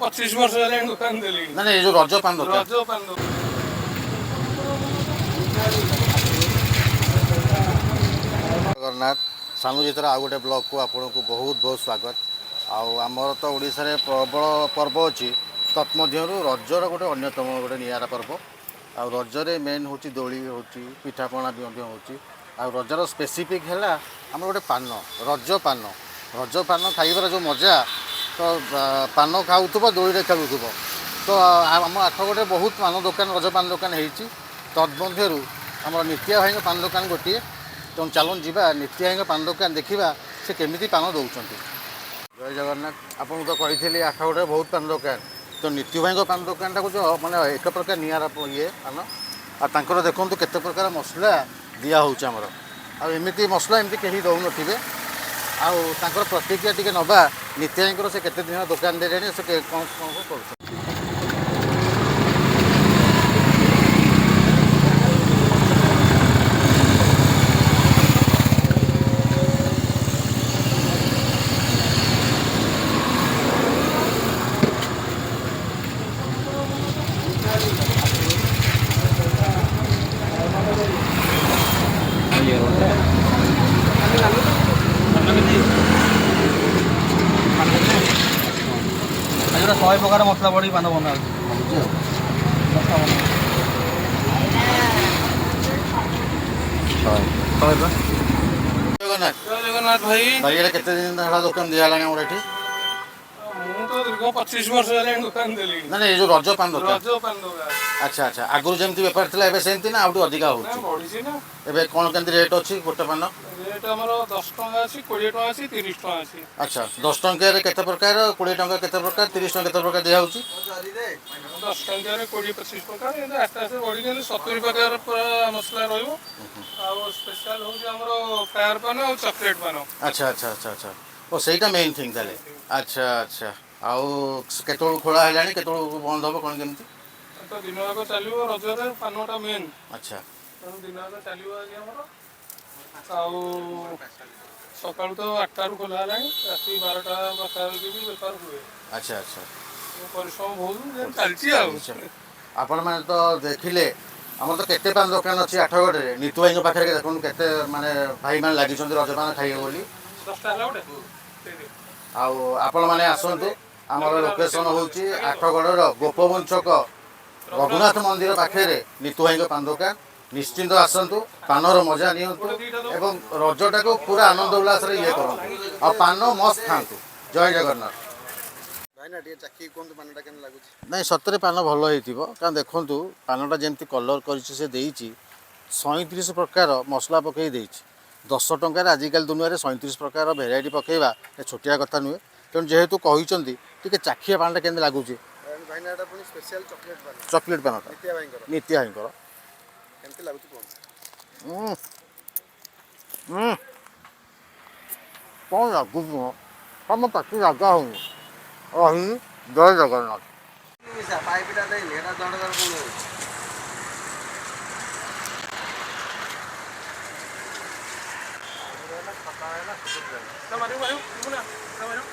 25 ବର୍ଷ ହେଲାଣି ଦୋକାନ ଦେଲିଣି। ନା ନାଇଁ, ଏ ଯୋଉ ରଜ ପାନ ଦୋକାନ। ରଜ ପାନ ଦୋକାନ। ଜଗନ୍ନାଥ, ସାନୁଜିତର ଆଉ ଗୋଟେ ବ୍ଲଗକୁ ଆପଣଙ୍କୁ ବହୁତ ବହୁତ ସ୍ୱାଗତ। ଆଉ ଆମର ତ ଓଡ଼ିଶାରେ ପ୍ରବଳ ପର୍ବ ଅଛି, ତନ୍ମଧ୍ୟରୁ ରଜର ଗୋଟେ ଅନ୍ୟତମ, ଗୋଟେ ନିଆରା ପର୍ବ। ଆଉ ରଜରେ ମେନ୍ ହେଉଛି ଦୋଳି, ହେଉଛି ପିଠାପଣା ବି ମଧ୍ୟ ହେଉଛି। ଆଉ ରଜର ସ୍ପେସିଫିକ୍ ହେଲା ଆମର ଗୋଟେ ପାନ, ରଜ ପାନ। ରଜ ପାନ ଖାଇବାର ଯେଉଁ ମଜା, ତ ପାନ ଖାଉଥିବ, ଦୋଳିରେ ଖେଳୁଥିବ। ତ ଆମ ଆଠଗଡ଼ରେ ବହୁତ ପାନ ଦୋକାନ, ରଜ ପାନ ଦୋକାନ ହେଇଛି। ତନ୍ମଧ୍ୟରୁ ଆମର ନିତ୍ୟା ଭାଇଙ୍କ ପାନ ଦୋକାନ ଗୋଟିଏ। ତେଣୁ ଚାଲନ୍ତୁ ଯିବା ନିତ୍ୟା ଭାଇଙ୍କ ପାନ ଦୋକାନ, ଦେଖିବା ସେ କେମିତି ପାନ ଦେଉଛନ୍ତି। ଜୟ ଜଗନ୍ନାଥ। ଆପଣଙ୍କୁ ତ କହିଥିଲି ଆଠଗଡ଼ରେ ବହୁତ ପାନ ଦୋକାନ, ତ ନିତ୍ୟ ଭାଇଙ୍କ ପାନ ଦୋକାନଟାକୁ ଯେଉଁ ମାନେ ଏକ ପ୍ରକାର ନିଆରା ଇଏ ପାନ। ଆଉ ତାଙ୍କର ଦେଖନ୍ତୁ କେତେ ପ୍ରକାର ମସଲା ଦିଆହେଉଛି ଆମର। ଆଉ ଏମିତି ମସଲା ଏମିତି କେହି ଦେଉନଥିବେ। ଆଉ ତାଙ୍କର ପ୍ରତିକ୍ରିୟା ଟିକେ ନେବା ନିତ୍ୟ ଭାଇଙ୍କର, ସେ କେତେ ଦିନ ଦୋକାନ ଦେଲେଣି, ସେ କ'ଣ କ'ଣ କରୁଛନ୍ତି। ଆଜି ଗୋଟେ 100 ପ୍ରକାର ମସଲା ପଡ଼ିକି ପାନ ବନା ହେଉଛି। ମସଲା ବନା 100 ପା। ଜଗନ୍ନାଥ। ଜୟ ଜଗନ୍ନାଥ ଭାଇ। ଭାଇ, ଏଇଟା କେତେ ଦିନ ହେଲା ଦୋକାନ ଦିଆହେଲାଣି ଆମର ଏଠି? ମୁଁ ତ ଦୀର୍ଘ 25 ବର୍ଷ ହେଲାଣି ଦୋକାନ ଦେଲିଣି। ନା ନାଇଁ, ଏ ଯୋଉ ରଜ ପାନ ଦୋକାନ। ରଜ ପାନ ଦୋକାନ। ଆଚ୍ଛା, ଆଗରୁ ଯେମିତି ବେପାର ଥିଲା ଏବେ ସେମିତି ନା ଆଉ ଟିକେ ଅଧିକା ନା, ହେଉଛି? ବଢିଛି ନା। ଏବେ କ'ଣ କେମିତି ରେଟ୍ ଅଛି ଗୋଟେ ପାନ? ରେଟ୍ ଆମର 10 ଟଙ୍କା ଅଛି, 20 ଟଙ୍କା ଅଛି, 30 ଟଙ୍କା ଅଛି। ଆଚ୍ଛା, 10 ଟଙ୍କିଆରେ କେତେ ପ୍ରକାର, 20 ଟଙ୍କା କେତେ ପ୍ରକାର, 30 ଟଙ୍କା କେତେ ପ୍ରକାର ଦିଆହେଉଛି? 10 ଟଙ୍କିଆରେ 20-25 ପ୍ରକାର, ଏମିତି ଆସ୍ତେ ଆସ୍ତେ ବଢିକି ଏମିତି 70 ପ୍ରକାର ପୁରା ମସଲା ରହିବ। ଆଉ ସ୍ପେଶାଲ ହେଉଛି ଆମର ଫାୟାର ପାନ ଆଉ ଚକୋଲେଟ୍ ପାନ। ଆଚ୍ଛା, ଓ ସେଇଟା ମେନ୍ ଥିଙ୍ଗ ତାହେଲେ। ଆଚ୍ଛା, ଆଉ କେତେବେଳକୁ ଖୋଲା ହେଲାଣି, କେତେବେଳକୁ ବନ୍ଦ ହେବ, କ'ଣ କେମିତି? ତ ଦିନ ଯାକ ଚାଲିବ, ରଜରେ ପାନଟା ମେନ୍। ତେଣୁ ଦିନ ଯାକ ଚାଲିବ ଆଜି ଆମର। ଆଉ ସକାଳୁ ତ 8ଟାରୁ ଖୋଲା ହେଲାଣି, ରାତି 12ଟା ପାଖାପାଖି ବି ବେପାର ହୁଏ। ଆଚ୍ଛା ଆଚ୍ଛା ପରିଶ୍ରମ ବହୁତ, ଯେମିତି ଚାଲିଛି ଆଉ। ଆପଣମାନେ ତ ଦେଖିଲେ ଆମର ତ କେତେ ପାନ ଦୋକାନ ଅଛି ଆଠଗଡ଼ରେ। ନିତୁ ଭାଇଙ୍କ ପାଖରେ ଦେଖନ୍ତୁ କେତେ ମାନେ ଭାଇମାନେ ଲାଗିଛନ୍ତି ରଜପାନ ଖାଇବେ ବୋଲି। 10ଟା ହେଲା ଗୋଟେ ଦେଇଦେ। ଆଉ ଆପଣମାନେ ଆସନ୍ତୁ, ଆମର ଲୋକେସନ ହେଉଛି ଆଠଗଡ଼ର ଗୋପବନ୍ଧୁ ଛକ, ରଘୁନାଥ ମନ୍ଦିର ପାଖରେ ନିତୁ ଭାଇଙ୍କ ପାନ ଦୋକାନ। ନିଶ୍ଚିନ୍ତ ଆସନ୍ତୁ, ପାନର ମଜା ନିଅନ୍ତୁ ଏବଂ ରଜଟାକୁ ପୁରା ଆନନ୍ଦ ଉଲ୍ଲାସରେ ଇଏ କରନ୍ତୁ ଆଉ ପାନ ମସ୍ତ ଖାଆନ୍ତୁ। ଜୟ ଜଗନ୍ନାଥ। ଭାଇନା, ଟିକେ ଚାଖିକି କୁହନ୍ତୁ ପାନଟା କେମିତି ଲାଗୁଛି। ନାଇଁ, ସତରେ ପାନ ଭଲ ହେଇଥିବ, କାରଣ ଦେଖନ୍ତୁ ପାନଟା ଯେମିତି କଲର୍ କରିଛି ସେ ଦେଇଛି, 37 ପ୍ରକାର ମସଲା ପକାଇ ଦେଇଛି 10 ଟଙ୍କାରେ। ଆଜିକାଲି ଦୁନିଆରେ 37 ପ୍ରକାର ଭେରାଇଟି ପକାଇବା ଏ ଛୋଟିଆ କଥା ନୁହେଁ। ତେଣୁ ଯେହେତୁ କହିଛନ୍ତି, ଟିକେ ଚାଖିବା ପାନଟା କେମିତି ଲାଗୁଛି। ଭାଇନା, ଏଟା ପୁଣି ସ୍ପେଶାଲ ଚକୋଲେଟ୍ ପାନ। ଚକୋଲେଟ୍ ପାନଟା। ନିତ୍ୟା ଭାଇଙ୍କର। ନିତ୍ୟ ଭାଇଙ୍କର। କେମିତି ଲାଗୁଛି କୁହନ୍ତୁ। ଉଁ, ଉଁ, କ'ଣ ଲାଗୁଛି ମ, ତମ ପାଟି ଜାଗା ହଉନି। ରହିଲି, ଜୟ ଜଗନ୍ନାଥ। ପାଇପଟା ଦେଇନି, ଏଟା ଜଣ ଜଣ ପୁଣି ହେଉଛି। ନା, ମାରିବୁ ମାରିବୁ, ଯିବୁ ନା ନା ମାରିବୁ।